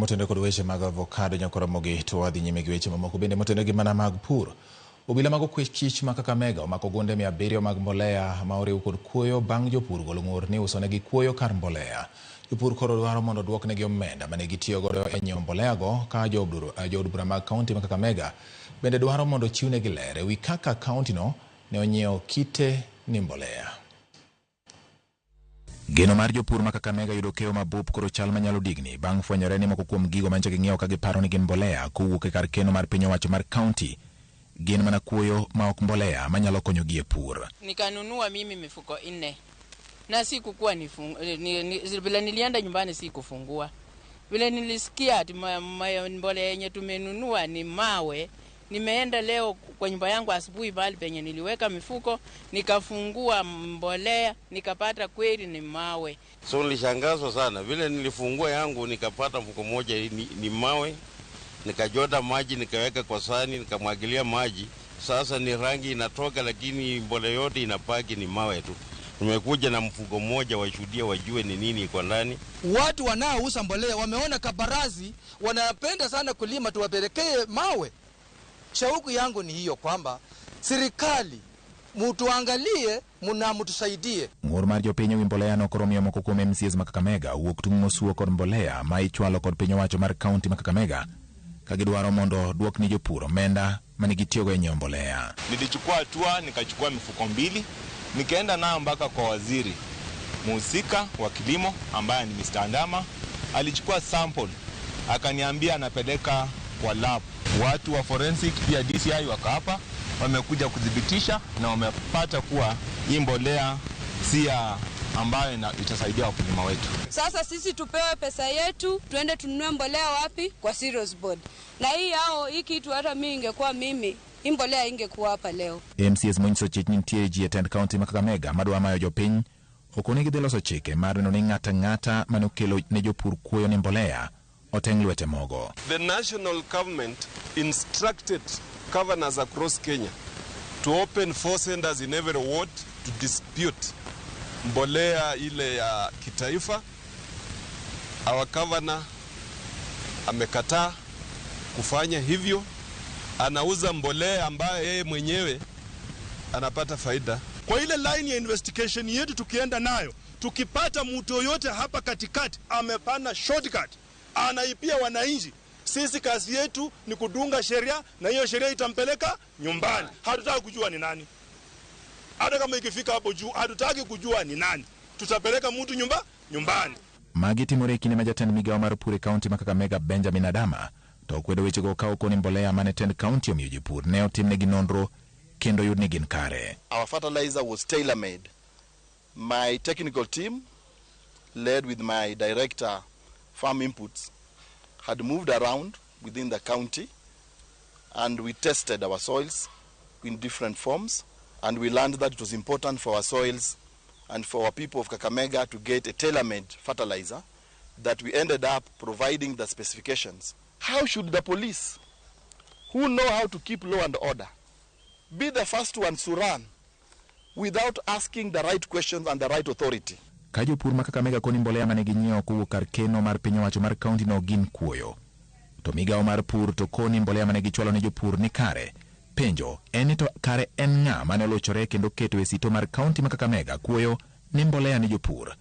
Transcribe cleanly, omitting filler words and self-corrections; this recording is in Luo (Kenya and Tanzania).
Motenore kod weche mag avocado nyakoromogi to wadhi nyime gi weche mamoko bende motenore gi mana mag pur. Obila mag okwech kich ma Kakamega omako gunde 700 mag mbolea ma oriw kod kuoyo bang' jopur golo ng'ur ni usonegi kuoyo kar mbolea. Jopur koro dwaro mondo oduoknegi omenda mane gitiyo godo e nyiewo mbolea go ka jood bura mag kaunti ma Kakamega bende dwaro mondo ochiwnegi ler ewi kaka kaunti no ne onyiewo kite ni mbolea. Geno mar jopur ma Kakamega yudo keyo mabup koro chal manyalo digni bang' fwenyore ni moko kuom gigo manyocha ging'iewo ka giparo ni gin mbolea kowuok e kar keno mar piny owacho mar kaunti gin mana kuoyo ma ok mbolea manyalo konyogi e pur. Nikanunua mimi mifuko nne na sikukuwa nifung, ni, ni, vile nilienda nyumbani sikufungua. Vile nilisikia ati mbolea yenye tumenunua ni mawe, nimeenda leo kwa nyumba yangu asubuhi pahali penye niliweka mifuko, nikafungua mbolea, nikapata kweli ni mawe. So nilishangazwa sana vile nilifungua yangu nikapata mfuko moja ni mawe, nikachota maji nikaweka kwa sahani nikamwagilia maji. Sasa ni rangi inatoka, lakini mbolea yote inabaki ni mawe tu. Nimekuja na mfuko mmoja washuhudie, wajue ni nini iko ndani. Watu wanaouza mbolea wameona kabarazi, wanapenda sana kulima, tuwapelekee mawe. Shauku yangu ni hiyo kwamba serikali mutuangalie muna mutusaidie. Ng'ur mar jopiny ewi mbolea no koro miyo moko kuom MCAs ma Kakamega wuok tung' mosuo kod mbolea ma ichwalo kod piny owacho mar kaunti ma Kakamega ka gidwaro mondo duok ni jopur omenda mane gitiyogo e nyiewo mbolea. Nilichukua hatua nikachukua mifuko mbili nikaenda nayo mpaka kwa waziri muhusika wa kilimo ambaye ni Mr. Andama. Alichukua sample akaniambia anapeleka kwa lab. Watu wa forensic pia DCI wako hapa, wamekuja kuthibitisha na wamepata kuwa hii mbolea si ya ambayo itasaidia wakulima wetu. Sasa sisi tupewe pesa yetu tuende tununue mbolea wapi? Kwa Cereals Board. Na hii yao hii kitu hata mimi ingekuwa mimi hii mbolea ingekuwa hapa leo. MCAs monyiso chich ni nitie ji e tend kaunti ma Kakamega madwa mayo jopiny okoni gidhi loso chike mar neno ni ng'ato ang'ata mane okelo ne jopur kuoyo ni mbolea oteng' lwete mogo. The national government instructed governors across Kenya to open 4 centers in every ward to dispute mbolea ile ya kitaifa. Our governor amekataa kufanya hivyo, anauza mbolea ambayo yeye mwenyewe anapata faida. Kwa ile line ya investigation yetu tukienda nayo, tukipata mtu yoyote hapa katikati amepana shortcut, anaipia wananchi, sisi kazi yetu ni kudunga sheria na hiyo sheria itampeleka nyumbani. Hatutaki kujua ni nani. Hata kama ikifika hapo juu hatutaki kujua ni nani. Tutapeleka mtu nyumbani. Magi timore e kinde ma jatend migawo mar pur e kaunti ma Kakamega Benjamin Adama to okwedo wechego ka okoni mbolea mane tend kaunti omiyo jopur ne otimnegi nonro kendo yud ni gin kare. Our fertilizer was tailor-made. My technical team, led with my director, Farm Inputs, had moved around within the county and we tested our soils in different forms, and we learned that it was important for our soils and for our people of Kakamega to get a tailor-made fertilizer that we ended up providing the specifications. How should the police, who know how to keep law and order, be the first ones to run without asking the right questions and the right authority? Ka jopur ma Kakamega koni mbolea mane ginyiewo kowuok kar keno mar piny owacho mar kaunti no gin kuoyo. To migawo mar pur to koni mbolea mane gichwalo ne jopur ni kare. Penjo en ni to kare en ng'a mane olochore kendo keto e sito mar kaunti ma Kakamega kuoyo ni mbolea ni jopur.